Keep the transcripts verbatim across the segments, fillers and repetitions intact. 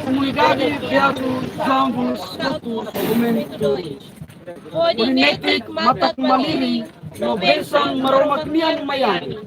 Komunidade Beato João dos Santos, Gomenti. Hodi netik matak malirin no bensaun Maromak nian mai ami.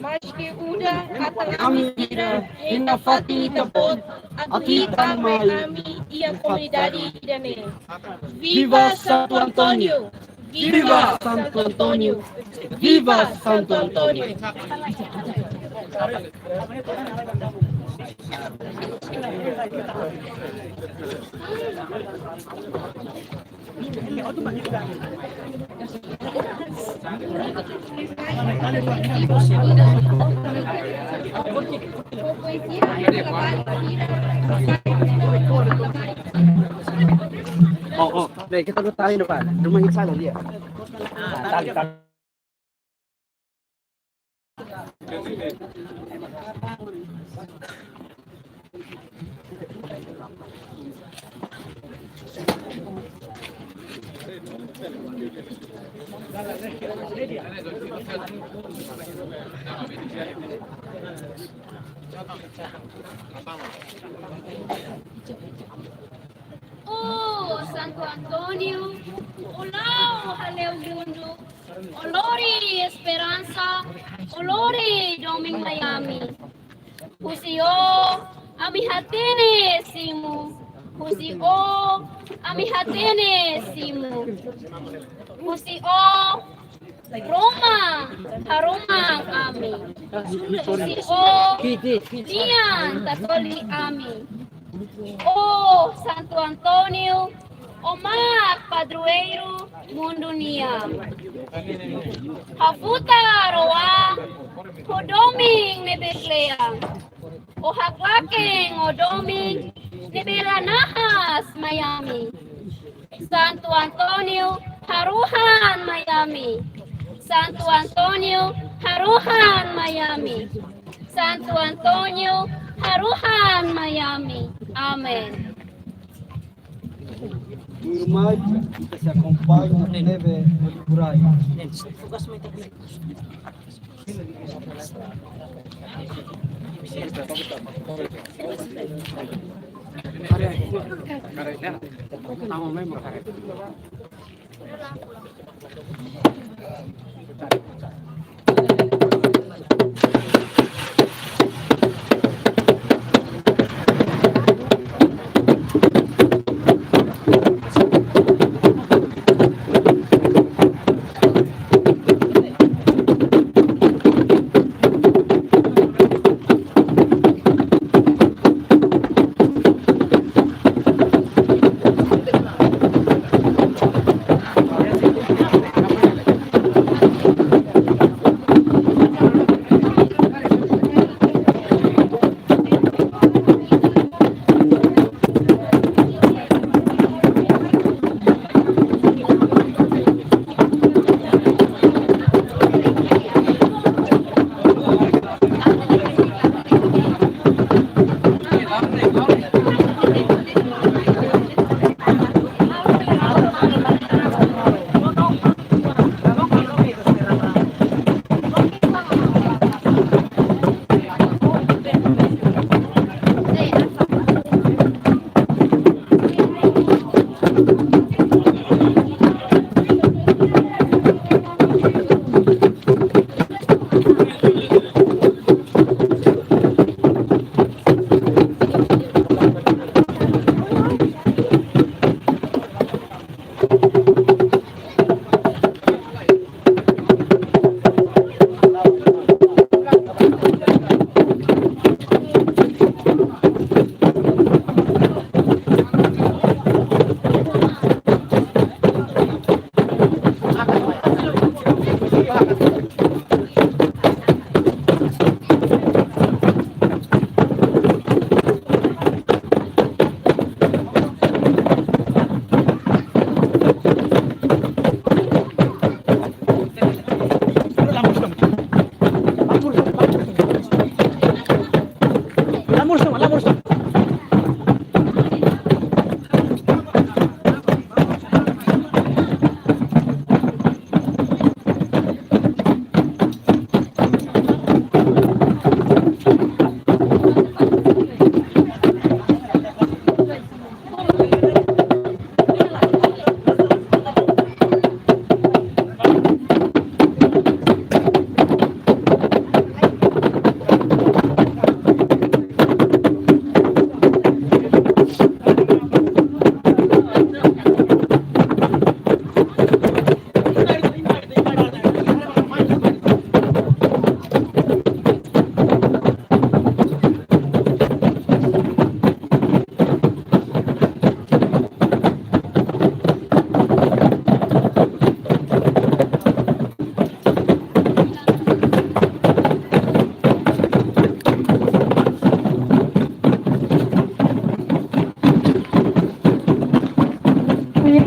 Maski udan atan ami sira iha fatin ida-boot, atu hetan mai ami iha komunidade ida-ne'e. Viva Santo António! Viva Santo António! Viva Santo António! Oh, oh, baik, kita udah tahu ini, Pak. Rumah kita salah dia. Ah, tahu, tahu. Oh, Santo António, ó la'o hale'u mundu, ó lori esperansa, ó lori domin mai ami. Husi ó, ami hatene simu. Husi ó, ami hatene simu. Husi ó, Roma, haroman ami. Husi ó, nian tatoli ami. Ó Santo António, ó mak padroeiru mundu nian. Hafutar ó an ho domin ne'ebé kle'an. Ó haklaken ó domin ne'ebé la nahas mai ami. Santo António, harohan mai ami. Santo António, harohan mai ami. Santo António, harohan mai ami. Amen. Irmãos, que se acompanha, deve orar.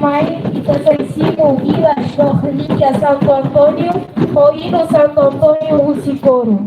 Mai, ita sei simu Vila Joaninha Santo António, ho inu Santo António husi koru.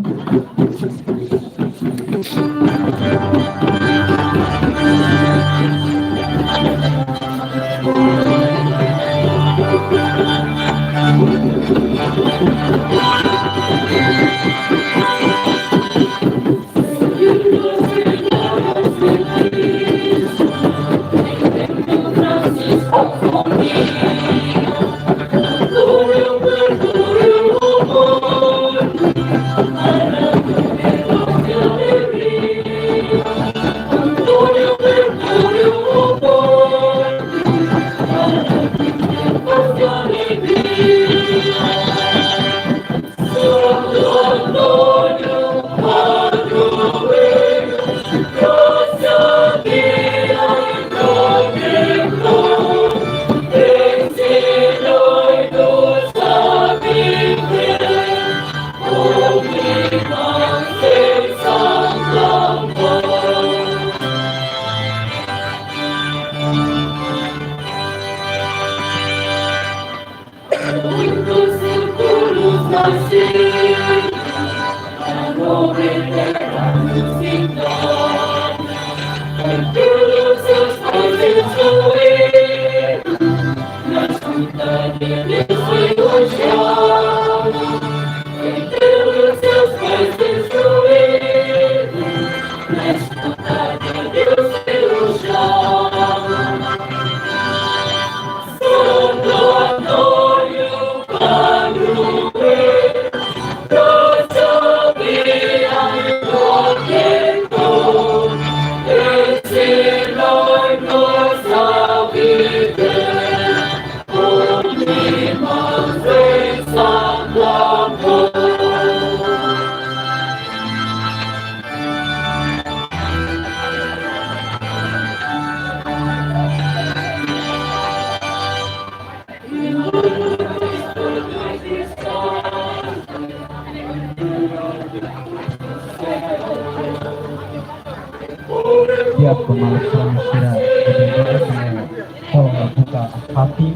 Tiap pemalu sira, sira, sira, sira, sira, buka fatin,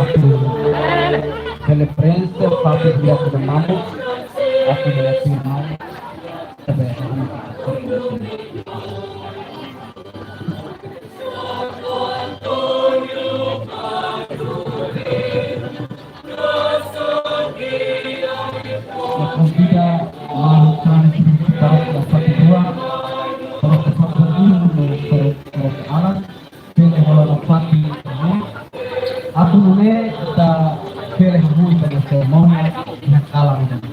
atu bele preenxe fatin ida-ne'ebé mamuk, atu bele firma, tapi Ita konvida maluk sira ne'ebé partisipa iha fatin rua, para fatin rua, para, para alat, bele hola nafatin, atu nune'e ita bele hahú ita-nia serimónia iha kalan ida-ne'e.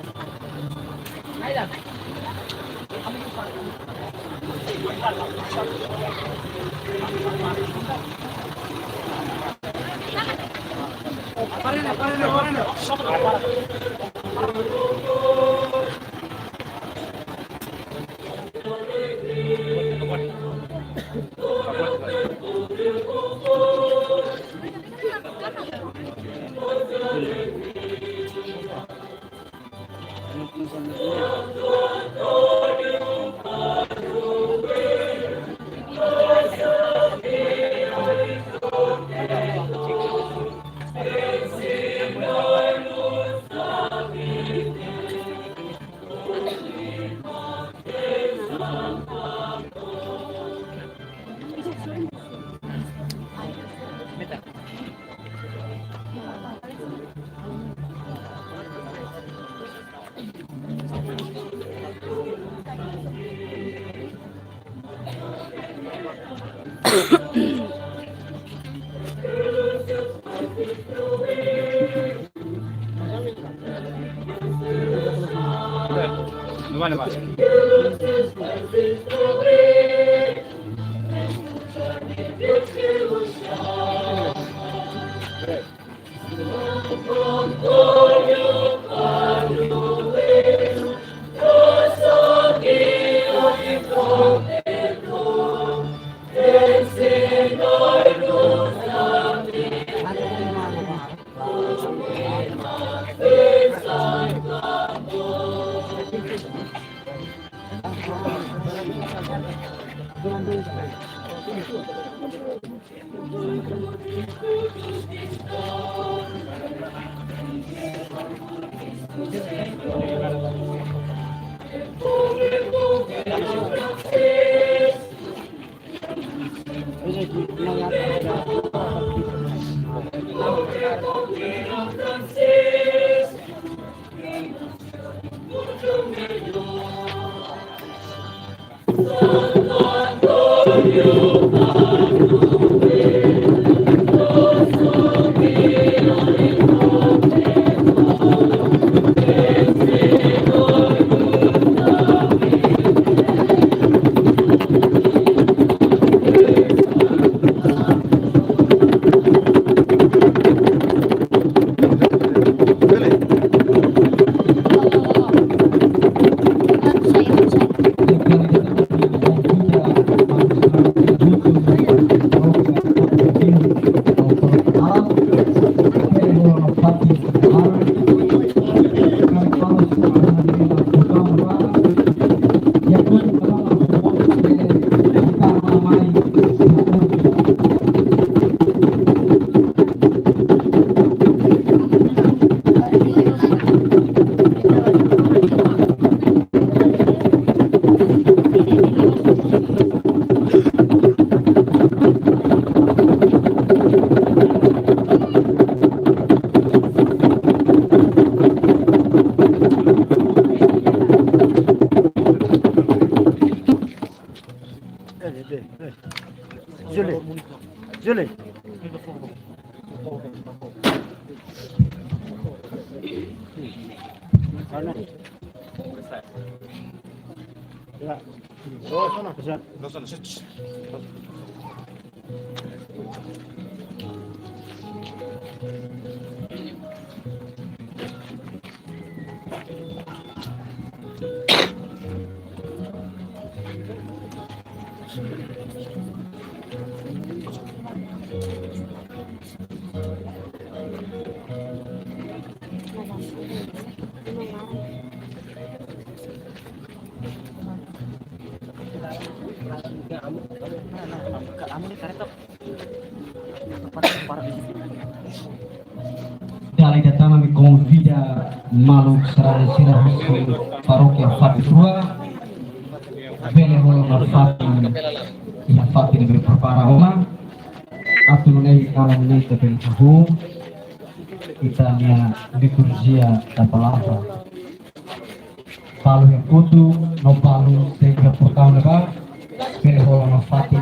Juli. Juli. Dala ida tan ami konvida maluk sarani sira husi parókia fatin rua, bele hola nafatin iha fatin ne'ebé prepara ona, atu nune'e kalan ne'e ita bele hahú ita-nia liturjia da palavra. Balu iha kotuk, no balu sei iha portaun ne'ebá, bele hola nafatin.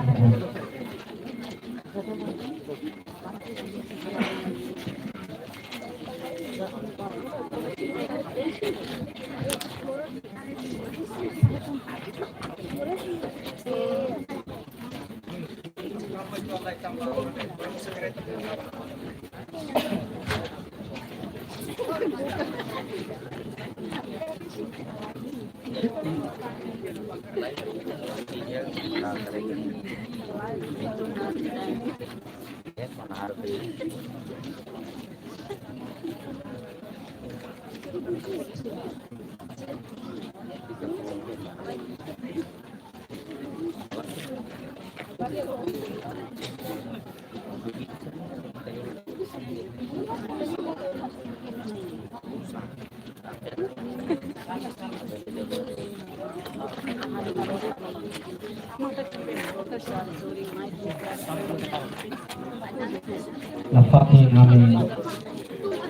Nafatin ami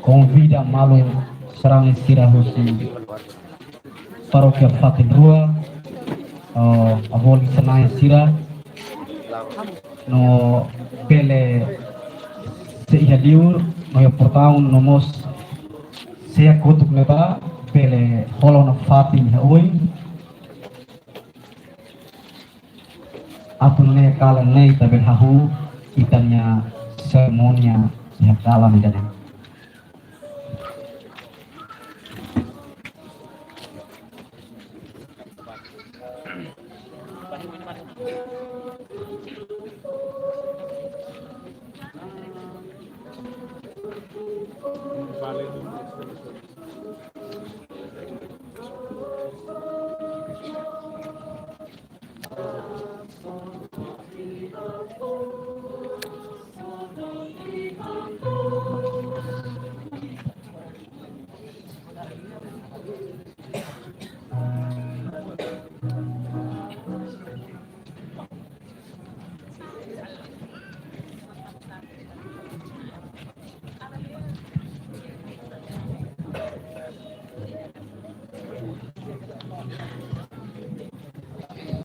konvida maluk sarani sira husi parókia fatin rua, eh, avó liurai sira, no bele sei iha liur, no iha portaun, no mós sei iha kotuk ne'ebá, bele hola nafatin iha oin. Atu nune'e kalan ne'e ita bele hahú ita-nia serimónia iha kalan ida-ne'e.